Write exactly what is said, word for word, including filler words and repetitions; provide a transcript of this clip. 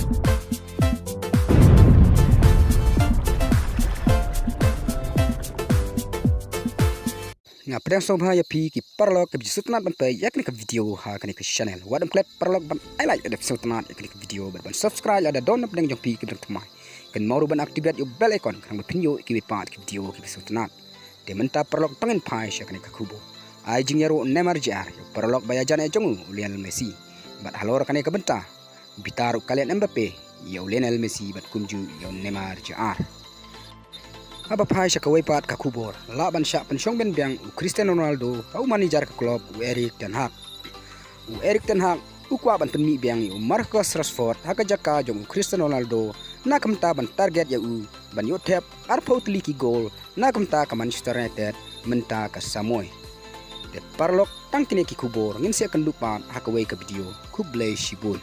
Nga pdiang sngewbha ïa phi ki paralok kiba ju sngewtynnat ban peit ïa kane ka video ha kane ka channel. Wat ym klet paralok ban ai like lada phi sngewtynnat ïa kane ka video bad ban subscribe lada don na pdeng jong phi kiba dang thymmai. Kynmaw ruh ban activate ïa u bell icon khnang ba phin ïoh ïa kiwei pat ki video kiba sngewtynnat. Te mynta paralok tang ngin phai sha kane ka khubor. Ai jingïaroh u Neymar Junior ïa u paralok ba ïajan eh jong u, u Lionel Messi. Bad halor kane ka bynta, u bitar u Kylian Mbappe ïa u Lionel Messi bad kumjuh ïa u Neymar Junior. Haba phai sha kawei pat ka khubor, lah ban shah pynshong beiñ biang u Cristiano Ronaldo ha u manager ka club, u Erik ten Hag. U Erik ten Hag u kwah ban pynmih biang ïa u Marcus Rashford ha ka jaka jong u Cristiano Ronaldo, na ka bynta ban target ïa u ban ïoh thep arphew tylli ki goal na ka bynta ka Manchester United mynta ka samoi. Te paralok, tang kine ki khubor, ngin sa ïakynduh pat ha kawei ka video. Khublei shibun.